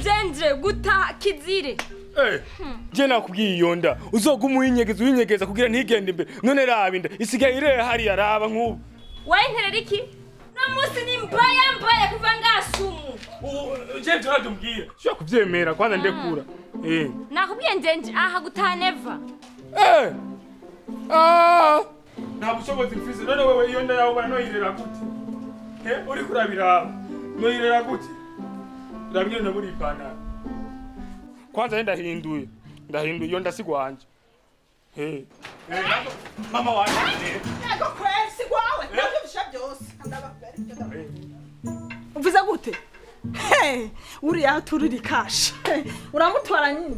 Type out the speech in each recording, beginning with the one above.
Njenje gutaha kizire. Je nakubwiye iyo nda uzoguma uyinyegeza uyinyegeza kugira ntigende imbere, none raba inda isigaye ireha hariya, raba nk'ubu. Wayinterera iki? No munsi ni mbaya mbaya kuva ngasumu. Je ivyo navyo umbwira ushobora kuvyemera kwanza ndekura. Nakubwiye njenje aha gutaha never. Ah! Nta bushobozi mfise, none wewe iyo nda yawe baranoyirera gute? Uriko urabiraba, noyirera gute? Raba ingene nabura ipantaro. Kwanza ye ndahinduye, ndahinduye iyo nda si gwanje. Mama wanje. Yego kweli si gwawe, ndavyumvisha byose. Uvuze gute? Hey, uriya tururi kasha. Uramutwara nyine.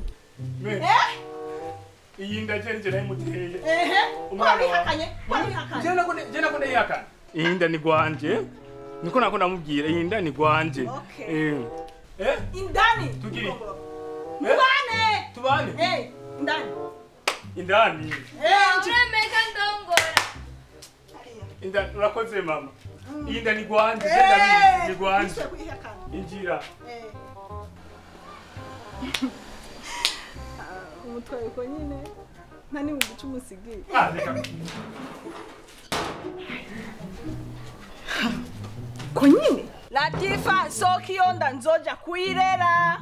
Iyi nda je nje nayimuteye. Ehe. Umwana wawe. Wabihakanye, wabihakanye. Je nako ndayihakana. Iyi nda ni gwanje. Niko nako ndamubwira, iyi nda ni gwanje. Okay. Eh? Indani. Tugiri. Mubane. Tubane. Indani. Indani. Uremeka ndongora. Indani urakoze mama. Iyi nda ni gwanje, je ndabizi ni gwanje. Nisubiye kuyihakana. Injira. Umutwaye uko nyine nta n'ibihumbi 10 usigiye. Ah, reka. Ko nyine Latifa soka iyo nda nzoja kuyirera.